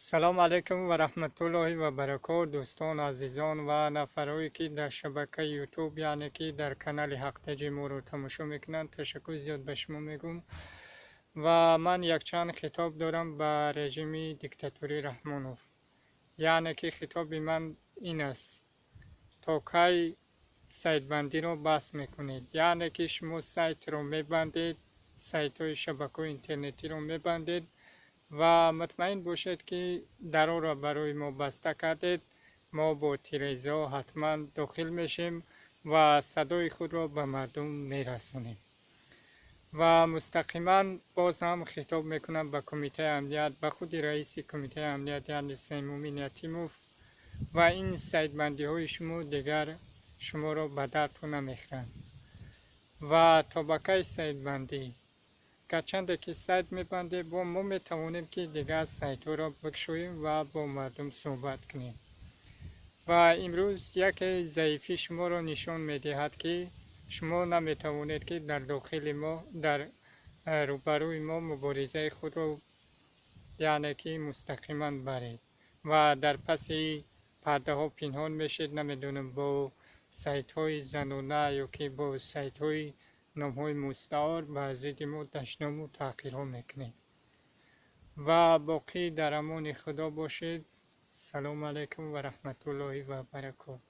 Салом алейкум ва раҳматуллоҳи ва баракот, дӯстон, азизон ва нафарҳое, ки дар шабакаи Ютуб, яъне ки дар канали Ҳақтаҷи моро тамошо мекунанд. Ташаккур зиёд ба шумо мегӯм ва ман якчанд хитоб дорам ба режими диктатурии Раҳмонов. Яъне ки хитоби ман ин аст: то кай сайтбандиро бас мекунед? Яъне ки шумо сайтро мебандед, сайтҳои шабакаҳои интернетиро мебандед ва мутмаин бошед, ки дароро барои мо баста кардед, мо бо тирезаҳо ҳатман дохил мешем ва садои худро ба мардум мерасонем. Ва мустақиман боз ҳам хитоб мекунам ба Кумитаи амният, ба худи раиси Кумитаи амният, яъне Саймумин Ятимов, ва ин сайтбандиҳои шумо дигар шуморо ба дардтон намехӯранд. Ва то ба кай сайтбандӣ? Гарчанде ки сайт мебандед, бо мо метавонем, ки дигар сайтҳоро бикушоем ва бо мардум суҳбат кунем. Ва имрӯз яке заифӣ шуморо нишон медиҳад, ки шумо наметавонед, ки дар дохили мо, дар рӯбарӯи мо муборизаи худро, яъне ки мустақиман баред ва дар паси пардаҳо пинҳон мешед. Намедонам, бо сайтҳои занона ё ки бо сайтҳои номҳои мустаор ба зидди мо дашному таҳқирҳо мекунед. Ва боқӣ дар амони Худо бошед. Салому алайкум ва раҳматуллоҳи ва баракот.